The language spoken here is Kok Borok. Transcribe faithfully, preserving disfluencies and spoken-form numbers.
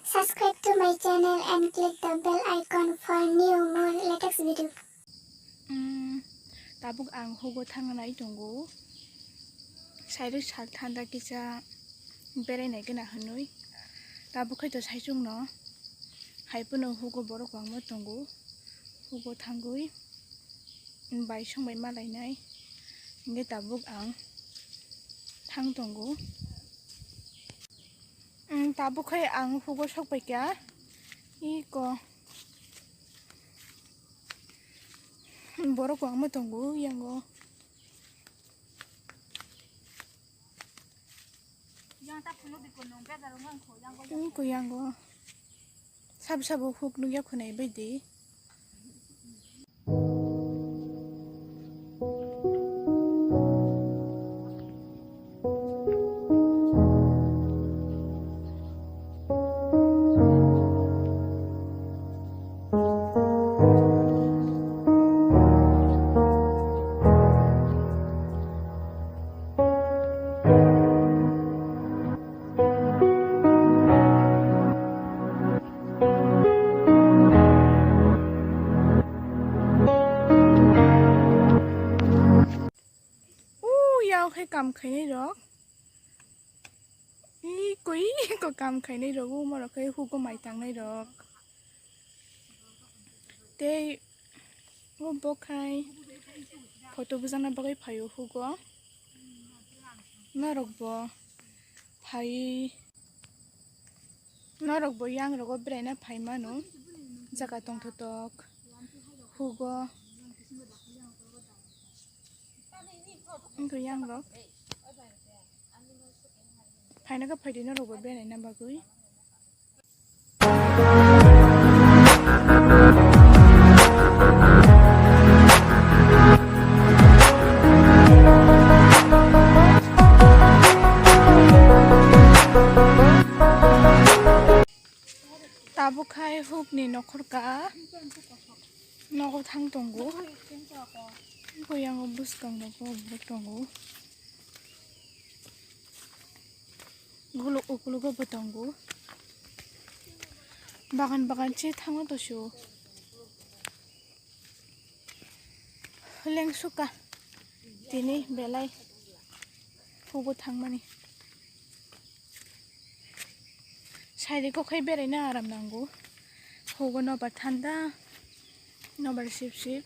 Subscribe to my channel and click the bell icon for new more latest video. Mm, tabuk ang hugo thangna nai tongo. Sairok sal thanda kisa berai nai gana hwnwi. Tabuk khai to saichung no. Hai phano hugo borok kwbangma tongo. Hugo thangwi bai song bai ma lainai. Hingke tabuk ang thang tongo. Mm, tabuk khai ang hugo sok pai kha. Iko. Borok kwbangma tongo yango. Iko yango. Sabo sabo huk nukya khwnai bai di. Uyao khe kam khainai rok. Iko, iko kam khainai rok, umorok khe hugo mai tangnai rok. Tei o bokhai photo bujana bagwi phaio hugo. Norok bo phai, norok bo yang rogo beraina phai mano. Jaga tongthotok hugo. Wngkha yang rok. Phaina khe phaidi norok bo beraina bagwi. Tabuk khai hukni nokhorka nogo thang tongo. Boyango bwskang nogo borok tongo. Guluk ukulugo bo tongo. Bagan bagan se thango tosu. Lengsuka tini belai hugo thangmani. Sairi kokhai beraina aram nango. Hugo nobar thanda, nobar sip sip.